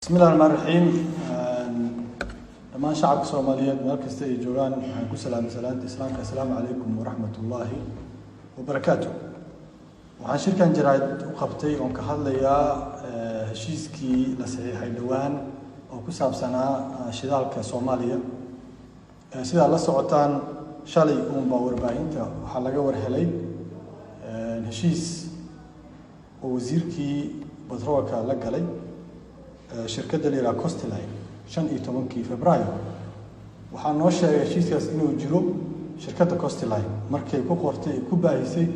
Bismillahi raxmaan raxiim. Dhammaan shacabka Soomaaliyeed meel kasta ay joogaan waxaan ku salaamay salaanta Islaamka: assalaamu calaykum waraxmat ullaahi wabarakaatu. Waxaan shirkan jaraa'id u qabtay oon ka hadlayaa heshiiskii la saxiixay dhowaan oo ku saabsanaa shidaalka Soomaaliya. Sidaad la socotaan, shalay uunbaa warbaahinta waxaa laga warhelay heshiis oo wasiirkii batroolka la galay shirkadda la yidhaha Costline 15-kii Febraayo. Waxaa noo sheegay heshiiskaas inuu jiro shirkadda Costline markay ku qortay ay ku baahisay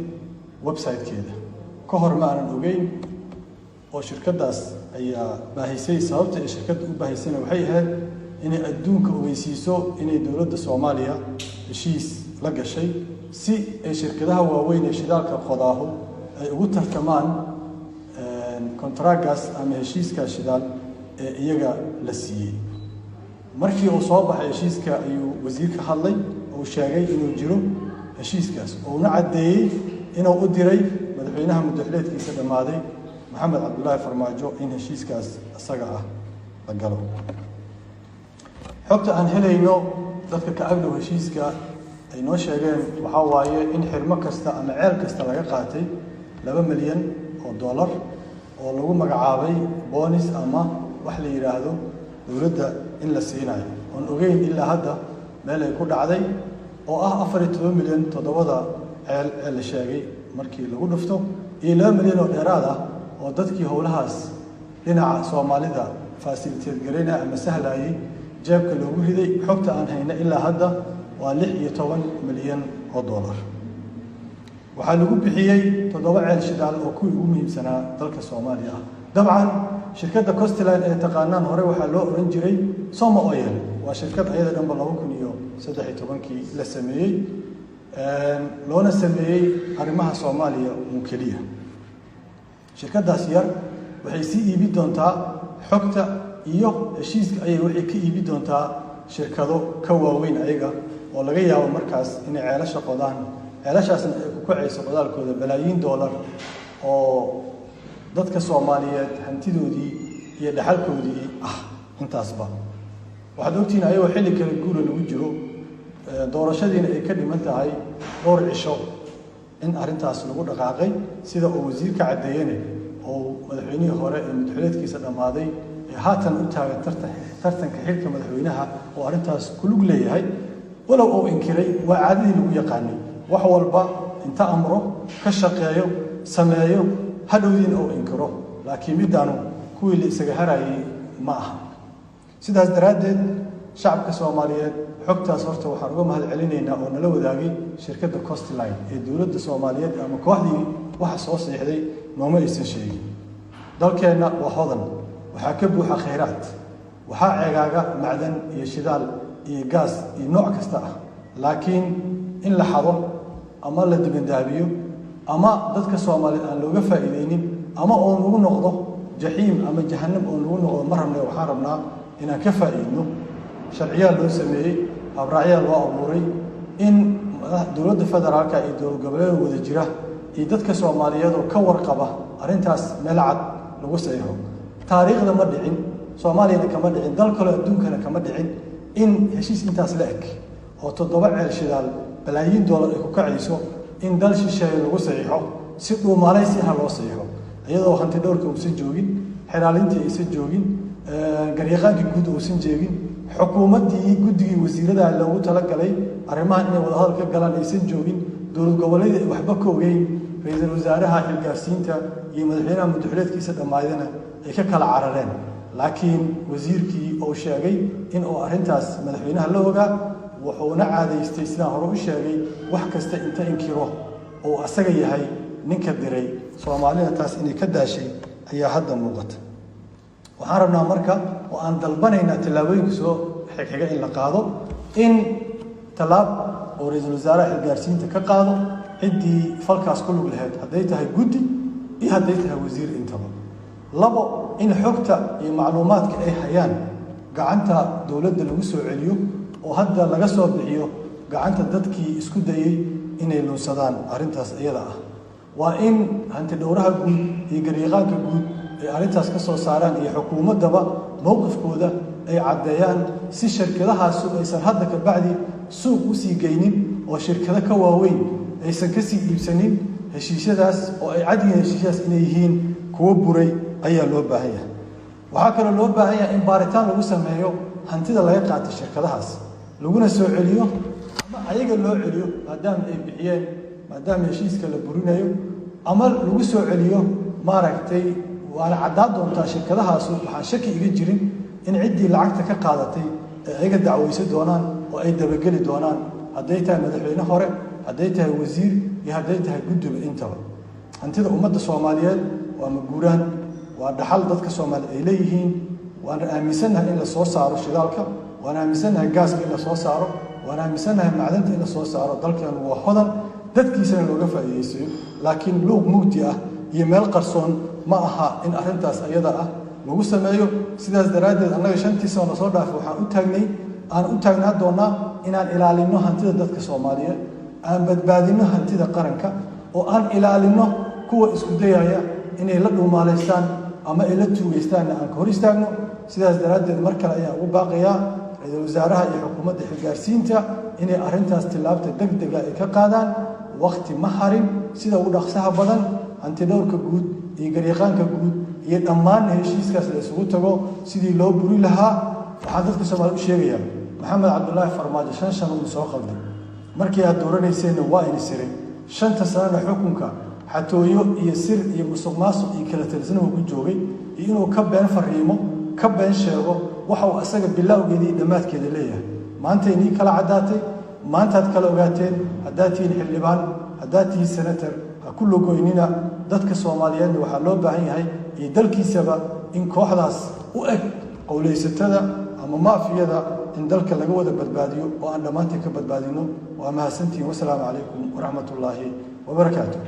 website-keeda. Ka hor ma aanan ogeyn oo shirkaddaas ayaa baahisay. Sababta ay shirkadda u baahisayna waxay ahayd inay adduunka ogeysiiso inay dowladda Soomaaliya heshiis la gashay, si ay shirkadaha waaweyn ee shidaalka qodaahu ay ugu tartamaan kontaragaas ama heshiiskaas shidaal ee iyaga la siiyey. Markii uu soo baxay heshiiska ayuu wasiir ka hadlay oo sheegay inuu jiro heshiiskaas, oo una caddeeyey inuu u diray madaxweynaha muddaxileedkiisa dhammaaday, Maxamed Cabdulaahi Farmaajo, in heshiiskaas isaga ah la galo. Xogta aan helayno, dadka ka agdhow heshiiska ay noo sheegeen, waxaa waaye in xirmo kasta ama ceel kasta laga qaatay $2 milyan oo lagu magacaabay bonus ama wax la yidhaahdo dowladda in la siinayo, oon ogeyn ilaa hadda meel ay ku dhacday, oo ah 14 milyan toddobada ceel ee la sheegay markii lagu dhufto, iyo 2 milyan oo dheeraad ah oo dadkii howlahaas dhinaca Soomaalida facilitate garaynaya ama sahlayay jeebka loogu riday. Xogta aan hayna ilaa hadda waa $16 milyan. Waxaa lagu bixiyey toddoba ceel shidaal oo kuwii ugu muhiimsanaa dalka Soomaaliya ah. Dabcan, shirkadda Costline ee taqaanaan hore waxaa loo oran jiray Soma Oil. Waa shirkad ayada dhanba 2013-kii la sameeyey, loona sameeyey arrimaha Soomaaliya uun keliya. Shirkaddaas yar waxay sii iibi doontaa xogta iyo heshiiska ayay waxay ka iibi doontaa shirkado ka waaweyn ayaga, oo laga yaabo markaas inay ceelasha qodaan, ceelashaasna ay ku kacayso qodaalkooda balaayiin dollar oo dadka Soomaaliyeed hantidoodii iyo dhaxalkoodii ah. Intaasba waxaad ogtihiin, ayagoo xilli kale guura lagu jiro, doorashadiina ay ka dhiman tahay dhowr cisho, in arrintaas lagu dhaqaaqay, sida uu wasiirka caddeeyene oo madaxweynihii hore ee madaxweyneedkiisa dhammaaday ee haatan u taagan tartanka xilka madaxweynaha oo arrintaas ku lug leeyahay, walow uu inkiray. Waa caadadii lagu yaqaanay: wax walba inta amro, ka shaqeeyo, sameeyo, hadhowdiina uu inkiro. Laakiin middaanu kuwii la isaga harayay ma aha. Sidaas daraaddeed, shacabka Soomaaliyeed xogtaas horta waxaan uga mahad celinaynaa oo nala wadaagay shirkadda Costline ee dowladda Soomaaliyeed ama kooxdii waxa soo siixday nooma aysan sheegin. Dalkeenna waa hodan, waxaa ka buuxa khayraad, waxaa ceegaaga macdan iyo shidaal iyo gaas iyo nooc kasta ah. Laakiin in la xado ama la dibandaabiyo ama dadka Soomaaliyeed aan looga faa'iideynin ama oo nagu noqdo jaxiim ama jahanam oo nagu noqdo ma rabne. Waxaan rabnaa inaan ka faa'iidno. Sharciyaa loo sameeyey, habraacyaa loo abuuray in dowladda federaalka iyo dowlad goboleeda wada jira iyo dadka Soomaaliyeed oo ka warqaba arrintaas meel cad lagu saxiixo. Taariikhda ma dhicin, Soomaaliyana kama dhicin, dal kaloo adduunkana kama dhicin, in heshiis intaas la eg oo toddoba ceel shidaal balaayiin doolar ay ku kacayso in dal shisheeye lagu saxiixo, si dhuumaalaysi ah loo saxiixo, iyadoo hanti dhowrka uusan joogin, xeraalintii aysan joogin, garyaqaankii guud uusan jeegin, xukuumaddii guddigii wasiirada loogu talagalay arrimahan inay wadahadal ka galaan aysan joogin, dowlad goboleedii ay waxba ka ogeyn, ra-iisul wasaaraha xilgaarsiinta iyo madaxweynaha muddaxileedkiisa dhammaadana ay ka kala carareen. Laakiin wasiirkii uu sheegay in uu arrintaas madaxweynaha la ogaa, wuxuuna caadaystay, sidaan hore u sheegay, wax kasta inta inkiro oo asaga yahay ninka diray. Soomaalina taas inay ka daashay ayaa hadda muuqata. Waxaan rabnaa marka oo aan dalbanaynaa tallaabooyinka soo xigxiga in la qaado, in tallaab oo ra-iisul wasaaraha xilgaarsiinta ka qaado ciddii falkaas ku lug lahayd, hadday tahay guddi iyo hadday tahay wasiir intaba. Labo, in xogta iyo macluumaadka ay hayaan gacanta dowladda lagu soo celiyo oo hadda laga soo bixiyo gacanta dadkii isku dayey inay lunsadaan arrintaas iyada ah. Waa in hanti dhowraha guud iyo garyaqaanka guud ay arrintaas ka soo saaraan iyo xukuumaddaba mowqifkooda ay caddeeyaan, si shirkadahaasu aysan hadda ka bacdi suuq u sii geynin oo shirkado ka waaweyn aysan ka sii iibsanin heshiisyadaas, oo ay cad yihiin heshiisyadaas inay yihiin kuwo buray ayaa loo baahan yahay. Waxaa kaloo loo baahan yahay in baaritaan lagu sameeyo hantida laga qaatay shirkadahaas, laguna soo celiyo ama ayaga loo celiyo maadaama ay bixiyeen, maadaama heshiiska la burinayo, ama lagu soo celiyo maaragtay. Waana caddaan doontaa shirkadahaasu, waxaan shaki iga jirin in ciddii lacagta ka qaadatay ay ayaga dacweysa doonaan oo ay dabageli doonaan, hadday tahay madaxweyne hore, hadday tahay wasiir iyo hadday tahay guddiba intaba. Hantida ummadda Soomaaliyeed waa maguuraan, waa dhaxal dadka Soomaaliyeed ay leeyihiin. Waana aaminsannahay in la soo saaro shidaalka, waan aaminsannahay gaaska in la soo saaro, waan aaminsannahay macdanta in la soo saaro. Dalkeenu waa hodan, dadkiisana looga faa'iidaysayo, laakiin luuq mugdi ah iyo meel qarsoon ma aha in arrintaas ayada ah lagu sameeyo. Sidaas daraaddeed annaga 5tii sano lasoo dhaafay waxaan u taagnay, aan u taagnaa doonnaa inaan ilaalinno hantida dadka Soomaaliyeed, aan badbaadinno hantida qaranka, oo aan ilaalinno kuwa isku dayaya inay la dhuumaalaystaan ama ay la tuugaystaanna aan ka hor istaagno. Sidaas daraaddeed mar kale ayaan ugu baaqayaa ra-iisul wasaaraha iyo xukuumadda xilgaarsiinta inay arrintaas tillaabta deg dega ay ka qaadaan. Wakhti ma harin, sida ugu dhaqsaha badan hanti dhowrka guud iyo garyaqaanka guud iyo dhammaan heshiiskaas la isugu tago sidii loo buri lahaa. Waxaan dadka Soomaaliya u sheegayaa, Maxamed Cabdulaahi Farmaajo 5 sano uu soo qalday. Markii aad dooranayseenna waa ini siray, 5ta sanana xukunka xatooyo iyo sir iyo musuq maasuq iyo kala talisnimo ku joogay, iyo inuu ka been fariimo, ka been sheego waxa uu asaga bilowgeeda iyo dhammaadkeeda leeyahay. Maanta inii kala caddaatay, maantaad kala ogaateen. Haddaad tihiin xildhibaan, haddaad tihiin senator, ha ku logoynina. Dadka Soomaaliyeedna waxaa loo baahan yahay iyo dalkiisaba in kooxdaas u eg qowlaysatada ama maafiyada in dalka laga wada badbaadiyo oo aan dhammaantiin ka badbaadino. Waa mahadsantihiin. Wasalaamu calaykum waraxmat ullaahi wabarakaatu.